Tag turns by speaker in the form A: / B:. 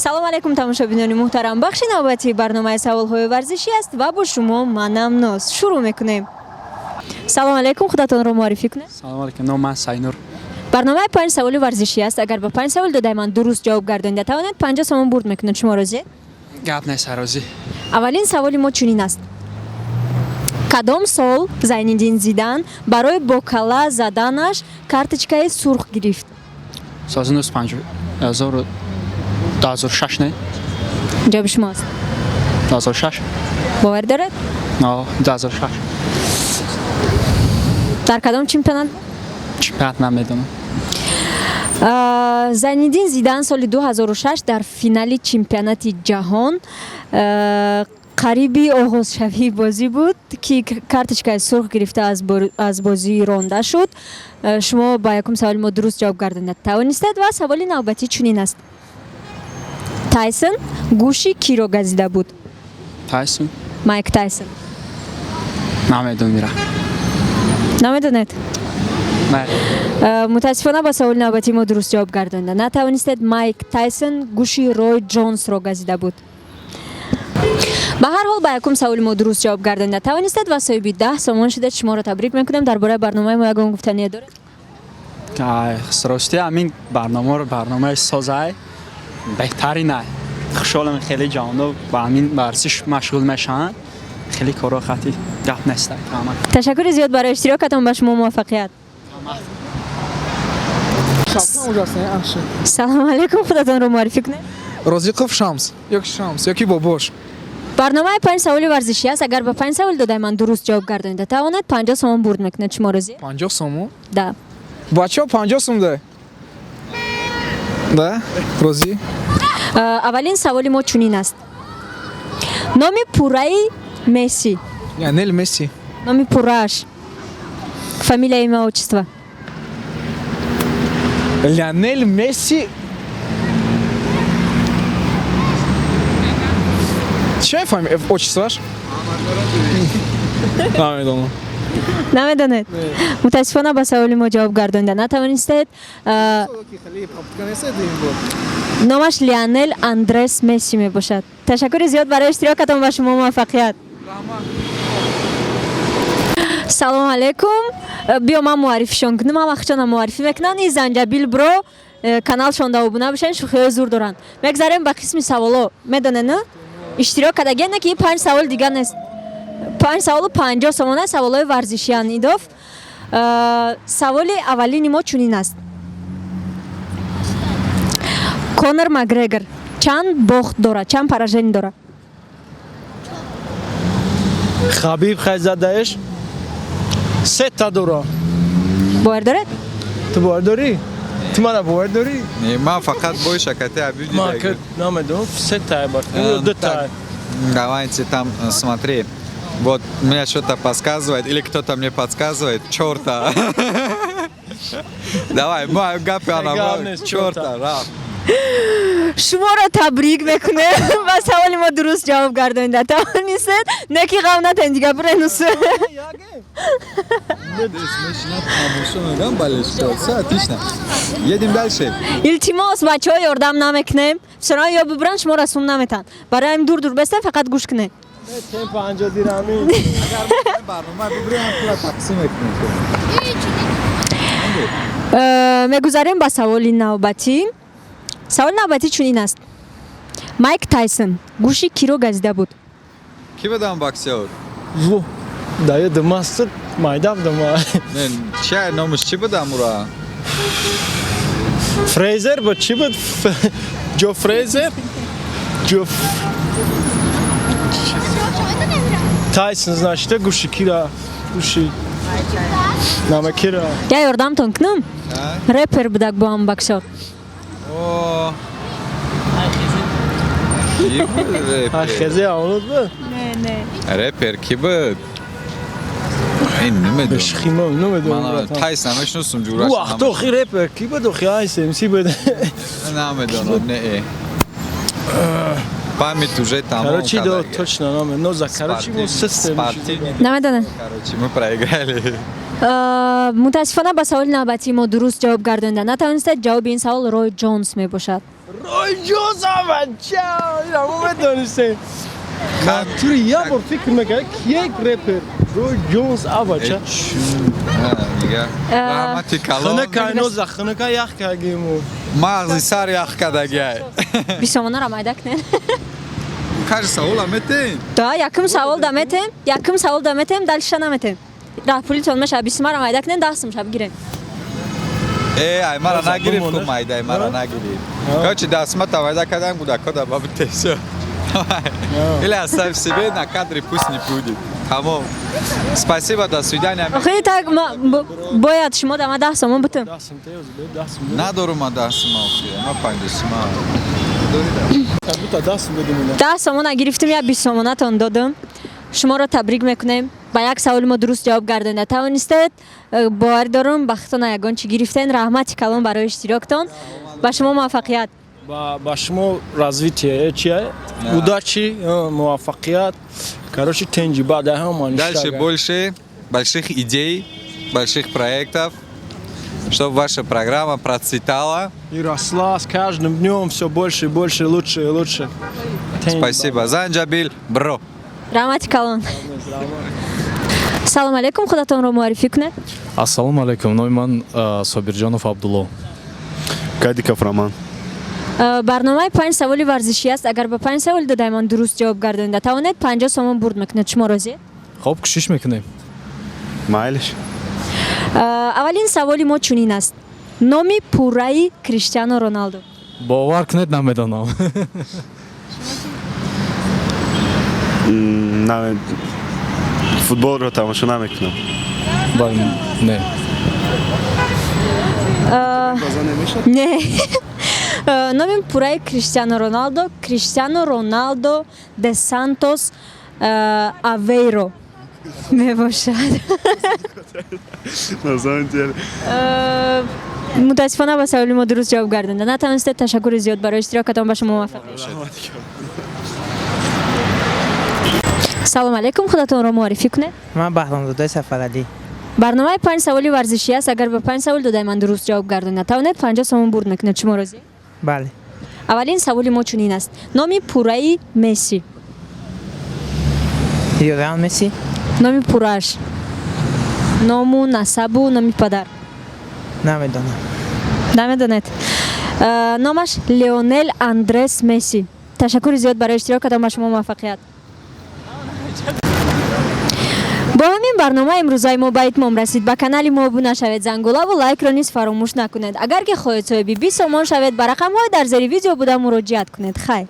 A: Салом алайкум, тамошобинони муҳтарам. Бахши навбатии барномаи саволҳои варзишӣ аст ва бо шумо манам Ноз. Шурӯъ мекунем. Салом алайкум, худатонро муаррифӣ кунед.
B: Салом алейкум, ном ман Сайнур.
A: Барномаи панҷ саволи варзишӣ аст. Агар ба панҷ савол додаи ман дуруст ҷавоб гардонида тавонед, 50 сомон бурд мекунед. Шумо розиед?
B: Гап нест, розӣ.
A: Аввалин саволи мо чунин аст: кадом сол Зайниддин Зидан барои бо калла заданаш карточкаи сурх гирифт?
B: Соли 2006, не?
A: Ҷавоби шумо аст?
B: 2006.
A: Боварӣ доред?
B: Но, 2006.
A: Дар кадом чемпионат?
B: Чемпионат намедонам.
A: Зайниддин Зидан соли 2006 дар финали чемпионати ҷаҳон қариби оғозшавии бозӣ буд, ки карточкаи сурх гирифта, аз бозӣ ронда шуд. Шумо ба якум саволи мо дуруст ҷавоб гардонида тавонистед ва саволи навбатӣ чунин аст: Тайсон гӯши киро газида буд?
B: Тайсон?
A: Майк Тайсон.
B: Намедонам ира.
A: Намедонед?
B: Не.
A: Мутаассифона, ба саволи навбатии мо дуруст ҷавоб гардонида натавонистед. Майк Тайсон гӯши Рой Ҷонсро газида буд. Ба ҳар ҳол, ба якум саволи мо дуруст ҷавоб гардонида тавонистед ва соҳиби 10 сомон шудед. Шуморо табрик мекунем. Дар бораи барномаи мо ягон гуфтание доред?
B: Рости, ҳамин барномаро, барномаи созай, беҳтаринай. Хушҳолам, хеле ҷавоно ба ҳамин варзиш машғул мешаванд. Хеле корро хати гап нест. Раҳмат.
A: Ташаккури зиёд барои иштирокатон, ба шумо муваффақият. Салому алайкум, худатонро муаррифӣ кунед.
C: Розиқов Шамс ёки Шамс ёки Бобош.
A: Барномаи панҷ саволи варзишӣ аст. Агар ба панҷ савол додаи ман дуруст ҷавоб гардонида тавонед, 50 сомон бурд мекунед. Шумо розӣ?
C: 50 сомон?
A: Да.
C: Бачаҳо, 50 сом да, да, розӣ.
A: Аввалин саволи мо чунин аст: номи пурраи Месси?
C: Лионел Месси.
A: Номи пуррааш, фамилия, имя, отчество.
C: Лионел Месси. Чия фами отчество ш, намедонам.
A: Намедонед? Мутаассифона, ба саволи мо ҷавоб гардонида натавонистед. Номаш Лионел Андрес Месси мебошад. Ташаккури зиёд барои иштирокатон, ба шумо муваффақият. Салому алайкум. Биё, ман муаррифишон кунам. Ҳама хучона муаррифӣ мекунанд. И Занҷабил Бро, каналшон да обуна бошед, шӯхиҳои зур доранд. Мегзарем ба қисми саволо. Медонед, на иштирок кардагия, ки панҷ савол дига нест, панҷ саволу 50 сомона. Саволҳои варзишиян идоф. Саволи аввалини мо чунин аст: Конор Макгрегор чанд бохт дорад, чанд поражение дорад?
D: Хабиб хайзадаеш сета дора.
A: Бовар доред?
D: Ту бовар дорӣ? Ту мана бовар дорӣ?
E: Не, ман фақат бой шакати Хабиб
D: Ман
E: дидаги.
D: Намедонам, сета бар дута.
E: Так, давайте там, смотри. Вот мне что-то подсказывает, или кто-то мне подсказывает, черта. Давай, ма гапи
D: Гап
E: ана,
D: нест,
E: черта,
D: чорта.
E: Раф.
A: Шуморо табрик мекунем, ба саволи мо дуруст ҷавоб гардонида тавонистед. Не ки ғам натен, дига буренус.
E: Отлично. Едем дальше.
A: Илтимос, бачаҳо, ёрдам намекунем. Всё ё бибуранд, шуморо сум наметанд. Барои ҳамин дур дур бестен, фақат гӯш кунед.
D: Тем 50 дирами.
E: Барнома бибурем, пула тақсим мекунем.
A: Мегузарем ба саволи навбатӣ. Саволи навбатӣ чунин аст: Майк Тайсон гӯши киро газида буд?
E: Ки будам боксер?
D: Во да ёдам аст, майда будам.
E: Не, чия номаш, чӣ будам ура?
D: Фрейзер буд, чӣ буд, Ҷо Фрейзер, Ҷо Тайсон, значит, гӯши кира, гӯши намакира.
A: Я ёрдамтон кунам? Репер будак, бо ҳам боксер.
E: О. Ки буд репер?
D: Хезе авлод буд.
A: Не, не.
E: Репер ки буд? Ин намедонам.
D: Бешхима намедонам.
E: Ман Тайсон мешиносам, ҷураш.
D: Вақто охи репер ки буд, охи Айс МС буд.
E: Намедонам, не. Память уже там.
D: Короче, да, точно наме, но за, короче, мо систем.
E: Спортивный.
A: Намедонед?
E: Короче, мы проиграли.
A: Мутаассифона, ба саволи навбатии мо дуруст ҷавоб гардонида натавонистед. Ҷавоби ин савол Рой Ҷонс мебошад.
D: Рой Ҷонс, бача, ина мо медонистем. Тури як бор фикр мекард, ки як репер Рой Ҷонс, бача.
E: Дига раҳмати калон.
D: Хунука ноза, хунука ях кардем.
E: Мағзи сар ях кардагиай.
A: Бисомонара майда кунед.
E: Кажи, савола метен?
A: Да, якум савол да метем, якум савол да метем, дальше наметем. Раҳпулитон меша, бисмара майда кунед, дастум ша бигирем.
E: Э, ай мара нагирифт ку, майда, ай мара нагирифт. Короче, дастмата майда кардам, кӯдакода ба битесо. Или оставь себе, на кадре пусть не будет. Тамом. Спасибо, до свидания.
A: Охи так бояд шумо да ма 10 сомон бутум.
E: Надорум ма 10 сума, охи. Ма 5 сума.
A: 10 сомона гирифтум, я 20 сомонатон додум. Шуморо табрик мекунем. Ба як саволи мо дуруст ҷавоб гардонда тавонистед. Боварӣ дорум, бахтона ягон чӣ гирифтен. Раҳмати калон барои иштироктон. Ба шумо муваффақият.
D: Ба шумо развитие, чия, удачи, муваффақият, короче, тенҷи баъд ҳама.
E: Дальше больше больших идей, больших проектов, чтобы ваша программа процветала.
D: И росла с каждым днем все больше и больше, лучше и лучше.
E: Спасибо. Занджабил, бро.
A: Раҳмати калон. Салом алейкум, худатонро муаррифӣ кунед.
F: Ассалому алайкум, номи ман Собирҷонов Абдулло.
G: Кадиков Роман.
A: Барномаи панҷ саволи варзишӣ аст. Агар ба панҷ саволи додаамон дуруст ҷавоб гардонида тавонед, 50 сомон бурд мекунед. Шумо розиед?
F: Хоб, кӯшиш мекунем.
G: Майлиш.
A: Аввалин саволи мо чунин аст: номи пурраи Криштиано Роналдо?
F: Бовар кунед, намедонам.
G: На, футболро тамошо намекунам.
F: Бале, не.
A: Не. Номи пурраи Криштиано Роналдо Криштиано Роналдо де Сантос Авейро мебошад.
G: На самом деле.
A: Мутаассифона, ба саволи мо дуруст ҷавоб гардонда натавонистед. Ташаккури зиёд барои иштирокатон, ба шумо муваффақият. Салом алейкум, худатонро муаррифӣ кунед.
H: Ман Баҳромзодаи Сафаралӣ.
A: Барномаи панҷ саволи варзишӣ аст. Агар ба панҷ савол додаи ман дуруст ҷавоб гардонда тавонед, 50 сомон бурд мекунед. Шумо розӣ?
H: Бале.
A: Аввалин саволи мо чунин аст: номи пурраи Месси?
H: Лионел Месси.
A: Номи пуррааш, ному насабу номи падар.
H: Намедонам.
A: Намедонед? Номаш Леонел Андрес Месси. Ташаккури зиёд барои иштирокатон, ба шумо муваффақият. Бо ҳамин барнома имрӯзаи мо ба итмом расид. Ба канали мо обуна шавед, зангулаву лайкро низ фаромӯш накунед. Агар ки хоҳед соҳиби 20 сомон шавед, ба рақамҳои дар зери видео буда муроҷиат кунед. Хайр.